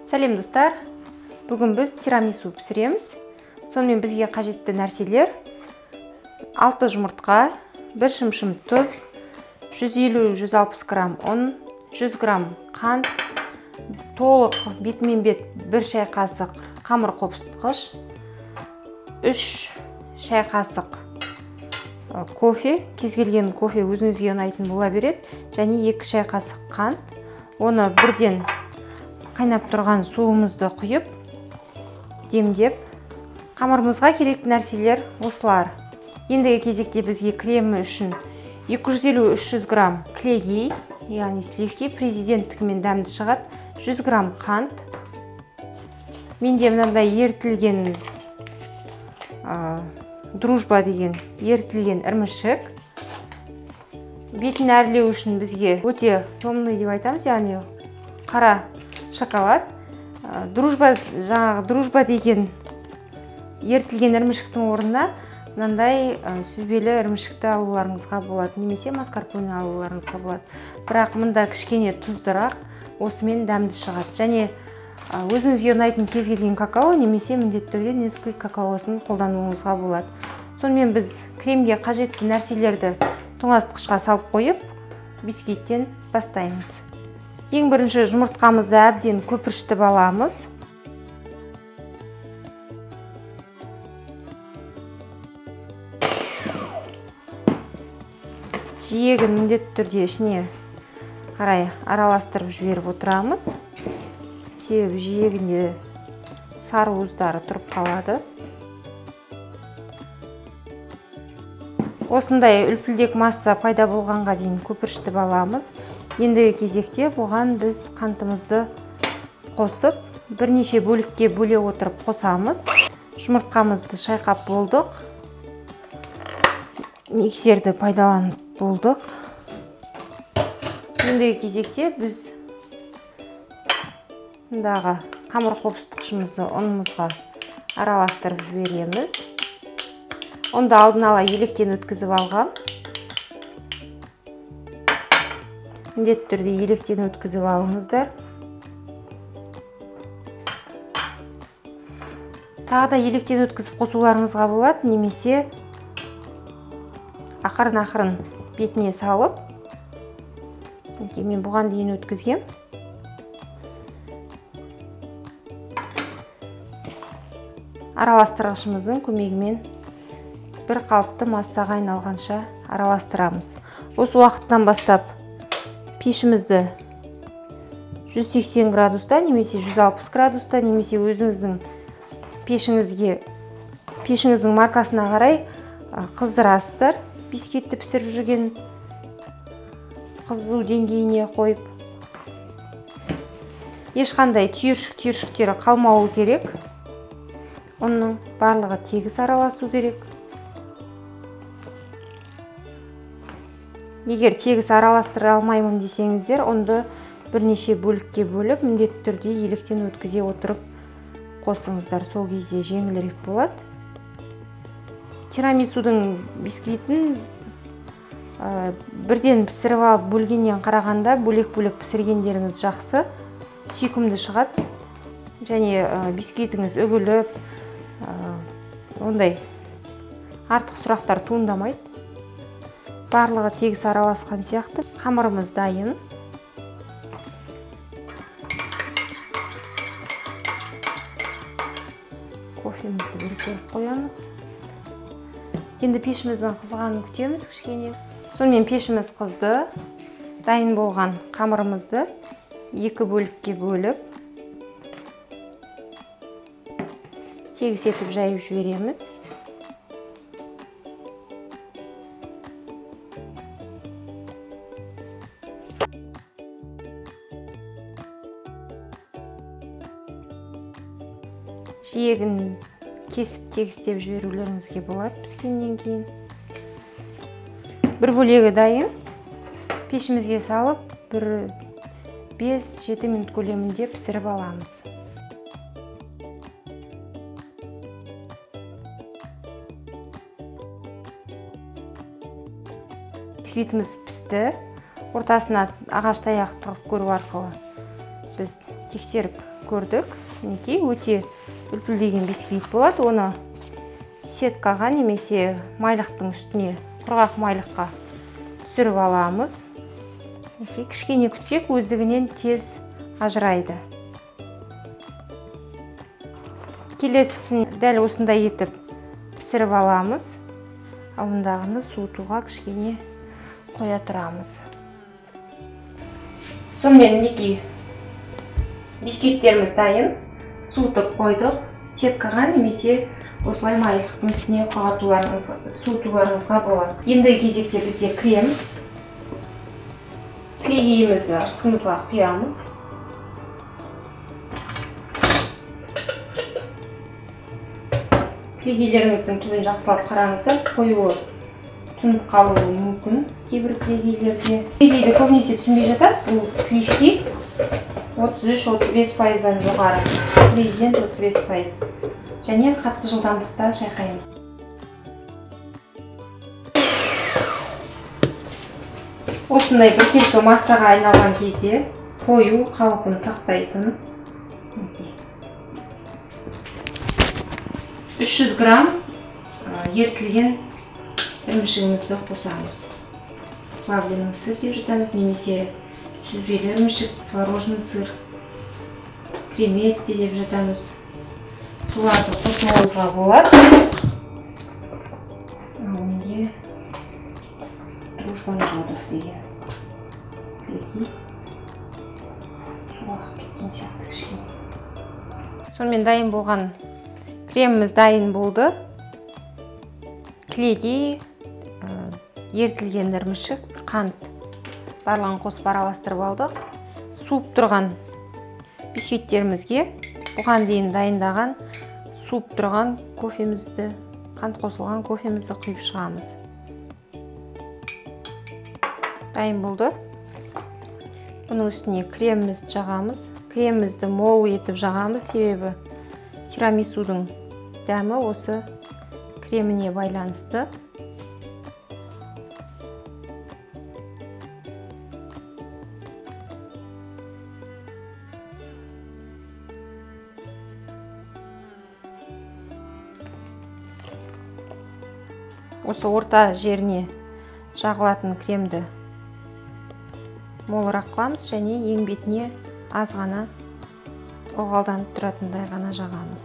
Сәлем достар. Бүгін біз тирамису пісіреміз. Сонымен бізге қажетті нәрселер: 6 жұмыртқа, 1 шымшым тұз, 150-160 грамм ұн, 100 грамм қант, толық бетімен бет 1 шай қасық қамыр қопсытқыш, 3 шай қасық кофе, кез келген кофе өзіңізге ұнайтын бола береді, және 2 шай қасық қант. Оны бірден қайнап тұрған суымызды құйып, демдеп, қамырымызға керекті нәрселер осылар. Ендігі кезекте бізге кремі үшін 250-300 грамм кілегей, яғни сливки, президенттікімен дәмді шығады, 100 грамм қант. Менде мынандай ерітілген дружба деген ерітілген ірімшік. Бетін әрлеу үшін бізге өте темный деп айтамыз, яғни қара шоколад. Дружба, жаңағы дружба деген ерітілген ірімшіктің орнына мынандай сүзбелі ірімшікті алуларыңызға болады, немесе маскарпоне алуларыңызға болады. Бірақ мында кішкене тұздырақ, осымен дәмді шығады. Және өзіңізге ұнайтын кез келген какао немесе міндетті түрде Несквик какаосын қолдануыңызға болады. Сонымен біз кремге қажетті нәрселерді тоңазытқышқа салып қойып, бисквиттен бастаймыз. Ең бірінші жұмыртқамызды әбден көпіршітіп аламыз. Жиегін міндетті түрде ішіне қарай араластырып жіберіп отырамыз. Себебі жиегінде сары уыздары тұрып қалады. Осындай үлпілдек масса пайда болғанға дейін көпіршітіп аламыз. Ендігі кезекте бұған біз қантымызды қосып, бірнеше бөлікке бөле отырып қосамыз. Жұмыртқамызды шайқап болдық. Миксерді пайдаланып болдық. Ендігі кезекте біз мындағы қамыр қопсытқышымызды ұнымызға араластырып жібереміз. Ұнды алдын ала електен өткізіп алғам. Міндетті түрде електен өткізіп алыңыздар. Тағы да електен өткізіп қосуларыңызға болады, немесе ақырын-ақырын бетіне салып. Мен бұған дейін өткізгем. Араластырғышымыздың көмегімен бір қалыпты массаға айналғанша араластырамыз. Осы уақыттан бастап пешімізді 180 градуста немесе 160 градуста немесе өзіңіздің пешіңіздің маркасына қарай қыздырасыздар. Бисквитті пісіріп жүрген қызу деңгейіне қойып, ешқандай түйіршік-түйіршіктері қалмауы керек. Ұнның барлығы тегіс араласу керек. Егер тегіс араластыра алмаймын десеңіздер, ұнды бірнеше бөлікке бөліп, міндетті түрде електен өткізе отырып қосыңыздар. Сол кезде жеңілірек болады. Тирамисудың бисквитін бірден пісіріп алып бөлгеннен қарағанда бөлек-бөлек пісіргендеріңіз жақсы, сүйкімді шығады. Және бисквитіңіз үгіліп, ондай артық сұрақтар туындамайды. Барлығы тегіс араласқан сияқты. Қамырымыз дайын. Кофемізді бір бөліп қоямыз. Енді пешіміздің қызғанын күтеміз кішкене. Сонымен пешіміз қызды. Дайын болған қамырымызды екі бөлікке бөліп, тегіс етіп жайып жібереміз. Жиегін кесіп тегістеп жіберулеріңізге болады піскеннен кейін. Бір бөлегі дайын. Пешімізге салып, бір 5-7 минут көлемінде пісіріп аламыз. Бисквитіміз пісті. Ортасына ағаш таяқ тығып көру арқылы біз Тексеріп көрдік. Мінекей, өте үлпілдеген бисквит болады. Оны сеткаға немесе майлықтың үстіне, құрғақ майлыққа түсіріп аламыз. Мінекей, кішкене күтсек, өздігінен тез ажырайды. Келесісін дәл осындай етіп пісіріп аламыз. Ал мұндағыны суытуға кішкене қоя тұрамыз. Сонымен мінекей бисквиттеріміз дайын. Суытып қойдық. Сеткаға немесе осылай майлықтың үстіне суытуларыңызға болады. Ендігі кезекте бізде крем. Кілегейімізді ыдысымызға құямыз. Кілегейлеріңіздің түбін жақсылап қараңыздар, қоюы тұнып қалуы мүмкін кейбір кілегейлерде. Кілегейді көбінесе түсінбей жатады. Бұл сливки 33-35%-дан жоғары, президент 35%. Және қатты жылдамдықта шайқаймыз. Осындай біркелкі массаға айналған кезде қою қалпын сақтайтын 300 грамм ерітілген ірімшігімізді қосамыз. Плавленый сыр деп жатамыз, немесе сүзбелі ірімшік, творожный сыр, креметте деп жатамыз. Соларды қосмауымызға болады. Менде Дружба народов деген кілегей су ағып кеткен сияқты кішкене. Сонымен дайын болған креміміз дайын болды. Кілегей, ерітілген ірімшік, қант барлығын қосып араластырып алдық. Суып тұрған бисквиттерімізге бұған дейін дайындаған суып тұрған кофемізді, қант қосылған кофемізді құйып шығамыз. Дайын болды. Бұның үстіне кремімізді жағамыз. Кремімізді мол етіп жағамыз, себебі тирамисудың дәмі осы креміне байланысты. Осы орта жеріне жағылатын кремді молырақ қыламыз және ең бетіне аз ғана ылғалданып тұратындай ғана жағамыз.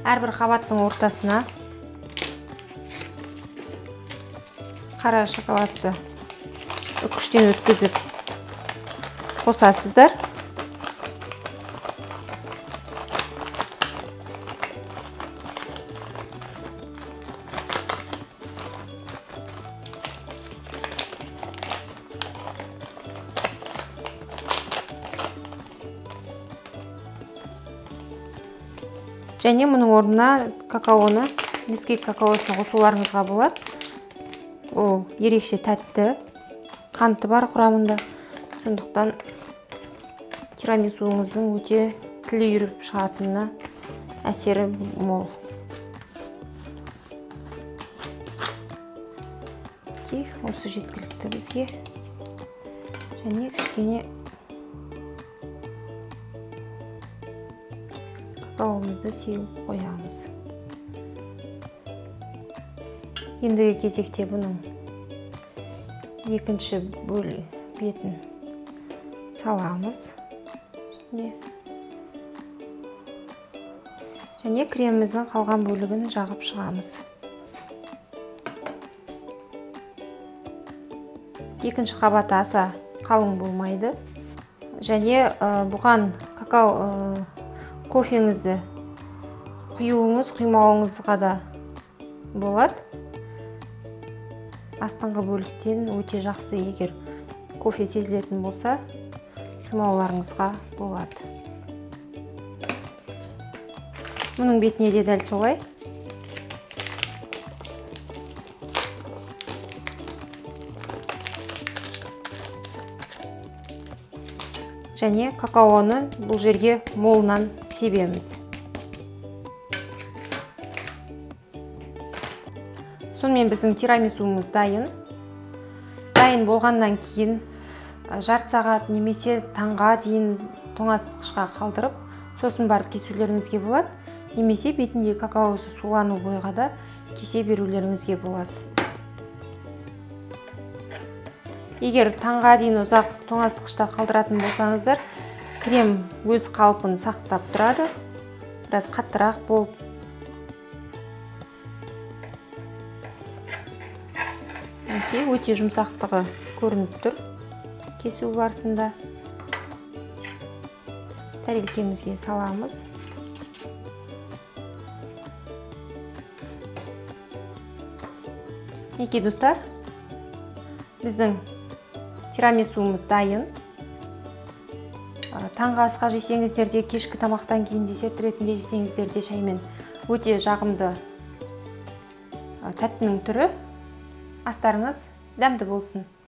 Әрбір қабаттың ортасына қара шоколадты үкіштен өткізіп қосасыздар. Және мұның орнына какаоны, Несквик какаосын қосуларыңызға болады. Ол ерекше тәтті, қанты бар құрамында. Сондықтан тирамисуыңыздың өте тілі үйіріп шығатынына әсері мол. Осы жеткілікті бізге. Және кішкене какаомызды сеуіп қоямыз. Ендігі кезекте бұның екінші бетін саламыз үстіне. Және креміміздің қалған бөлігін жағып шығамыз. Екінші қабаты аса қалың болмайды. Және бұған какао кофеңізді құюыңыз, құймауыңызға да болады. Астыңғы бөліктен өте жақсы, егер кофе сезілетін болса, құймауларыңызға болады. Мұның бетіне де дәл солай. Және какаоны бұл жерге молынан себеміз. Сонымен біздің тирамисуымыз дайын. Дайын болғаннан кейін жарты сағат немесе таңға дейін тоңазытқышқа қалдырып, сосын барып кесулеріңізге болады. Немесе бетіндегі какаосы сулану бойға да кесе берулеріңізге болады. Егер таңға дейін ұзақ тоңазытқышта қалдыратын болсаңыздар, крем өз қалпын сақтап тұрады, біраз қаттырақ болып. Өте жұмсақтығы көрініп тұр кесу барысында. Тәрелкемізге саламыз. Мінекей достар, біздің тирамисуымыз дайын. Таңғы асқа жесеңіздер де, кешкі тамақтан кейін десерт ретінде жесеңіздер де шаймен өте жағымды тәттінің түрі. Астарыңыз дәмді болсын.